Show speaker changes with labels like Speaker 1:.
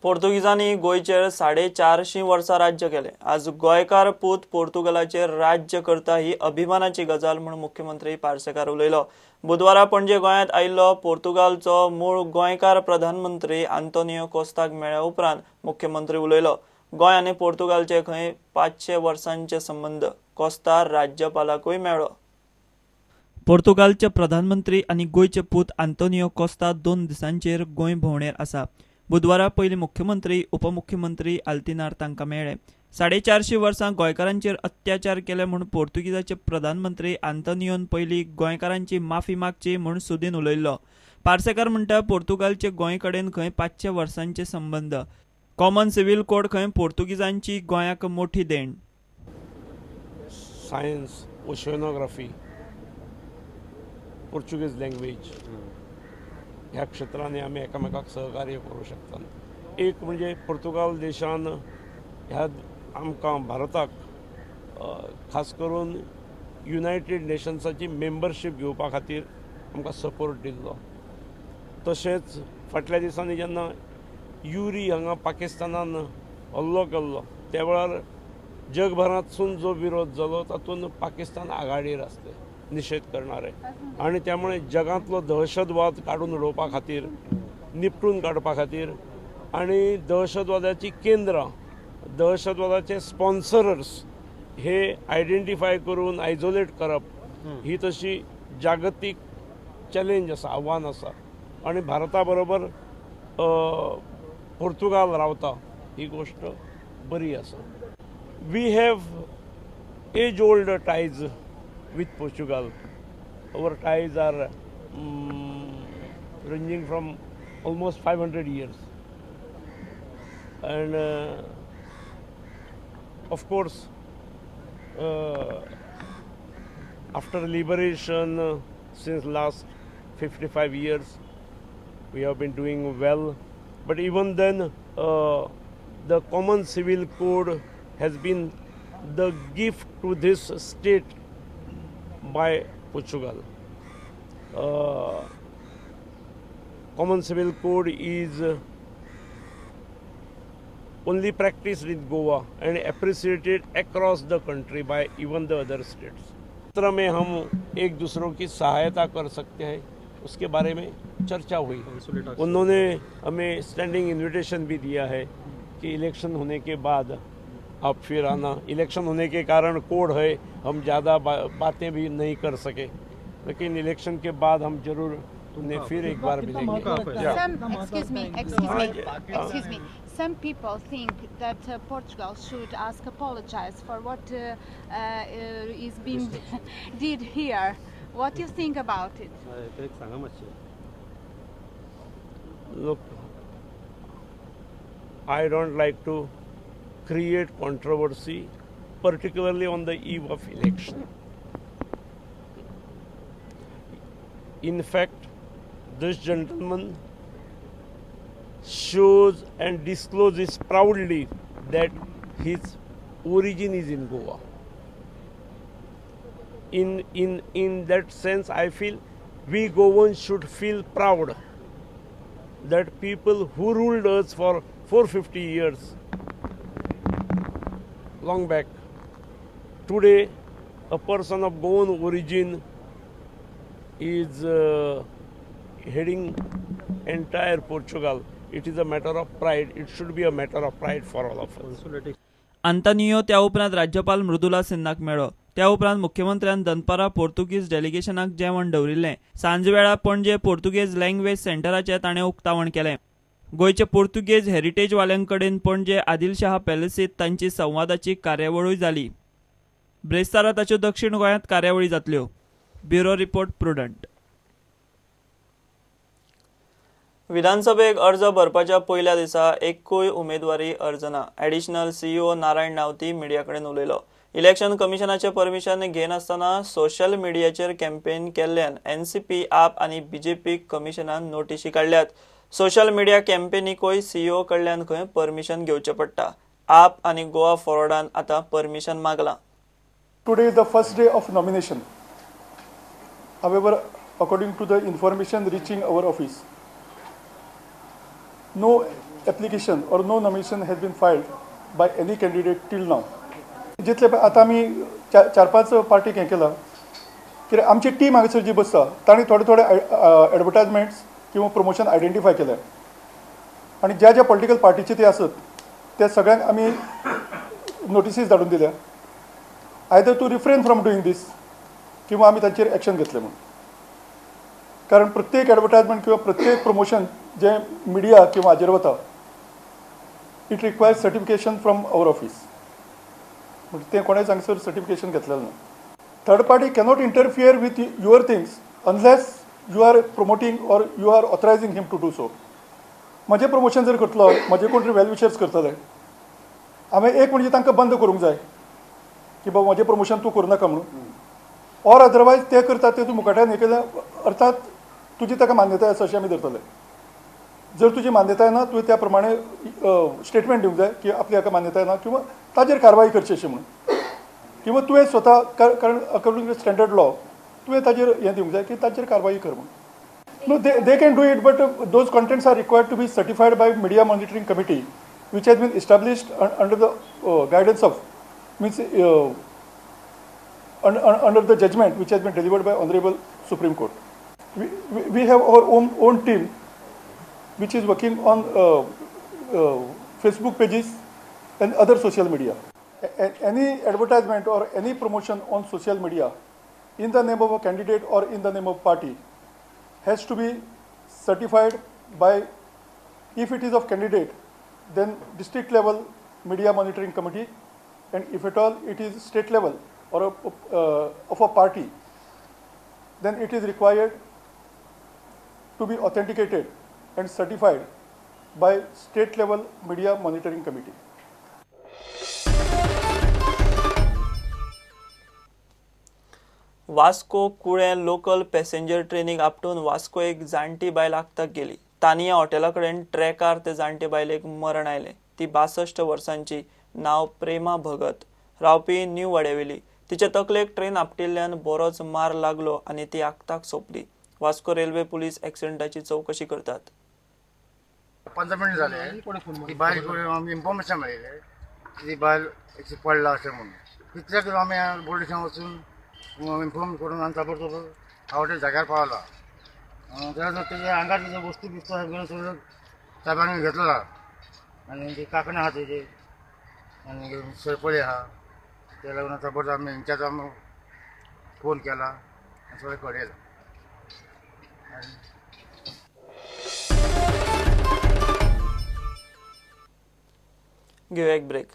Speaker 1: पोर्तुगीजांनी गोंयचेर 450 वर्सां राज्य केलें. आज गोंयकार पूत पोर्तुगालाचेर राज्य करता ही अभिमानाची गजाल म्हूण मुख्यमंत्री पार्सेकार उलयलो. बुधवारा पणजे गोंयांत आयिल्लो पोर्तुगालचो मूळ गोंयकार प्रधानमंत्री आंतोनियो कोस्ताक मेळ्ळ्या उपरांत मुख्यमंत्री उलयलो. गोंय आनी पोर्तुगालचे खंय 500 वर्सांचे संबंद. कोस्ता राज्यपालाकूय मेळ्ळो. पोर्तुगालचे प्रधानमंत्री आनी गोंयचे पूत आंतोनियो कोस्ता 2 दिसांचेर गोंय भोंवडेर आसा. बुधवारा पयलीं मुख्यमंत्री उपमुख्यमंत्री आल्तिनार तांकां मेळ्ळे. 450 वर्सां गोंयकारांचेर अत्याचार केले म्हूण पोर्तुगीजाचे प्रधानमंत्री आंतोनियोन पयलीं गोंयकारांची माफी मागची म्हूण सुदीन उलयल्लो. पार्सेकार म्हणटा पोर्तुगालचे गोंय कडेन खंय 500 वर्सांचे संबंद. कॉमन सिव्हिल कोड खंय पोर्तुगीजांची गोंयाक मोठी देण.
Speaker 2: सायन्स, ओशनोग्राफी, पोर्चुगीज लँग्वेज ह्या क्षेत्रांनी आमी एकामेकाक सहकार्य करूं शकता. एक म्हणजे पोर्तुगाल देशान ह्या आमकां भारताक खास करून युनायटेड नेशन्साची मेंबरशीप घेवपा खातीर आमकां सपोर्ट दिल्लो. तशेंच फाटल्या दिसांनी जेन्ना युरी हांगा पाकिस्तानान हल्लो केल्लो त्या वेळार जगभरांतसून जो विरोध जालो तातूंत पाकिस्तान आघाडीर आसलें निशेध करणारे आनी त्यामुळे जगांतलो दहशतवाद काडून उडोवपा खातीर, निपटून काडपा खातीर आनी दहशतवादाची केंद्रां, दहशतवादाचे स्पॉन्सरर्स हे आयडेंटिफाय करून आयजोलेट करप ही तशी जागतीक चॅलेंज आसा, आव्हान आसा. आनी भारता बरोबर पोर्तुगाल रावता ही गोश्ट बरी आसा. We have age old ties with Portugal. Our ties are ranging from almost 500 years. And of course, after liberation, since last 55 years, we have been doing well. But even then, the common civil code has been the gift to this state by Portugal. Common Civil Code is only practiced in Goa and appreciated across the country by even the other states. क्षेत्र में हम एक दूसरों की सहायता कर सकते हैं, उसके बारे में चर्चा हुई. उन्होंने हमें स्टैंडिंग इन्विटेशन भी दिया है कि इलेक्शन होने के बाद आप फिर आना. इलेक्शन होने के कारण कोड है, हम ज़्यादा बातें भी नहीं कर सके, लेकिन इलेक्शन के बाद हम जरूर उन्हें फिर एक बार मिलेंगे.
Speaker 3: Excuse me. Some people think that Portugal should ask apologize for what is being did here. What do you think about it?
Speaker 2: Look, I don't like to create controversy, particularly on the eve of election. In fact, this gentleman shows and discloses proudly that his origin is in Goa. In that sense, I feel we Goans should feel proud that people who ruled us for 450 years long back, today a person of Goan origin is heading entire Portugal. It is a matter of pride. It should be a matter of pride for all of us.
Speaker 1: Antonio त्या उपरांत राज्यपाल मृदुला सिन्हाक मेळ्ळो. त्या उपरांत मुख्यमंत्र्यान दनपारा पोर्तुगीज डेलिगेशनाक जेवण दवरिल्लें. सांजवेळा पणजे पोर्तुगेज लँग्वेज सेंटराचें ताणें उक्तावण केलें. गोंयचे पोर्तुगेज हेरिटेजवाल्यांकडेन पणजे आदिलशाह पॅलेसींत तांची संवादाची कार्यावळूय जाली. ब्रेस्तारा ताच्यो दक्षिण गोंयांत कार्यावळी जातल्यो. Bureau report, Prudent. विधानसभेक अर्ज भरपाच्या पयल्या दिसा एकूय उमेदवारी अर्ज ना. ॲडिशनल सीईओ नारायण नावती मिडिया कडेन उलयलो. इलेक्शन कमिशनाचे परमिशन घेनासतना सोशल मिडियाचेर कॅम्पेन केल्ल्यान एनसीपी, आप आनी बीजेपी कमिशनान नोटिशी काडल्यात. सोशल मिडिया कॅम्पेनिकूय सीईओ कडल्यान खंय परमिशन घेवचें पडटा. आप आनी गोवा फॉरवर्डान आतां permission मागलां.
Speaker 4: Today is the first day of nomination. However, according to the information reaching our office, no application or no nomination has been filed by any candidate till now. जितले आतां आमी 4-5 पार्टीक हें केलां कित्याक आमची टीम हांगासर जी बसता तांणी थोडे थोडे एडवर्टायजमेंट्स किंवा प्रमोशन आयडेंटिफाय केलें आनी ज्या ज्या पॉलिटिकल पार्टीचे ते आसत ते सगळ्यांक आमी नोटिसीस धाडून दिल्या, either to refrain from doing this किंवा आमी तांचेर एक्शन घेतले म्हणून. कारण प्रत्येक एडवर्टायजमेंट किंवा प्रत्येक प्रमोशन जें मिडिया किंवा हाजेर वता it requires certification from our office. म्हणजे तें कोणेच हांगसर सर्टिफिकेशन घेतलेलें ना. Third party cannot interfere with your things unless you are promoting or you are authorizing him to do so. म्हजें प्रमोशन जर करतलो, म्हजे कोण तरी वेल विशर्स करतले, हांवें एक म्हणजे तांकां बंद करूंक जाय की बाबा म्हजें प्रमोशन तूं करूं नाका म्हणून, ऑर अदरवायज ते करतात ते तूं मुखाट्यान हें केलें अर्थात तुजी ताका मान्यताय आसा अशें आमी धरतले. जर तुजी मान्यताय ना तुवें त्या प्रमाणे स्टेटमेंट दिवंक जाय की आपली हाका मान्यताय ना किंवा ताजेर कारवाय करची अशें म्हणून, किंवा तुवें स्वता कारण अकॉर्डिंग टू स्टँडर्ड लॉ तुवें ताजेर हें दिवंक जाय की ताजेर कारवाय कर म्हणून. No, they can do it, but those contents are required to be certified by Media Monitoring Committee, which has been established under the guidance of, means under the judgment which has been delivered by Honorable Supreme Court. We have our own team which is working on Facebook pages and other social media. Any advertisement or any promotion on social media in the name of a candidate or in the name of party has to be certified by, if it is of candidate, then district level media monitoring committee, and if at all it is state level or of a party, then it is required to be authenticated and certified by state level media monitoring committee.
Speaker 1: Vasco Kulem local passenger ट्रेनीक आपटून वास्को एक जाणटी बायल आगताक गेली. तानिया हॉटेला कडेन ट्रॅकार ते जाणटे बायलेक मरण आयलें. ती 62 वर्सांची, नांव प्रेमा भगत, रावपी न्यू वाड्यावेली. तिच्या तकलेक ट्रेन आपटिल्ल्यान बरोच मार लागलो आनी ती आगताक सोंपली. वास्को रेल्वे पुलीस एक्सिडेंटाची चौकशी करतात.
Speaker 5: 15 मिनिट झाले ती बायल इन्फॉर्मेशन मेळिल्लें ती बायल पडला अशें म्हणून. तितल्या करून आमी पोलीस स्टेशन वचून इन्फॉर्म करून आमी ताबडतोब हॉटेल जाग्यार पावला. तेन्ना तेच्या आंगार तेजे वस्तू बिस्तू सगळ्यो सगळ्यो साहेबांनी घेतला आनी ती कांकणां आहा तेजे आनी सरपळी आहा ते लागून ताबडतोब आमी हेंच्याच आमी फोन केला आनी सगळें कळयलां.
Speaker 1: घेऊया एक ब्रेक.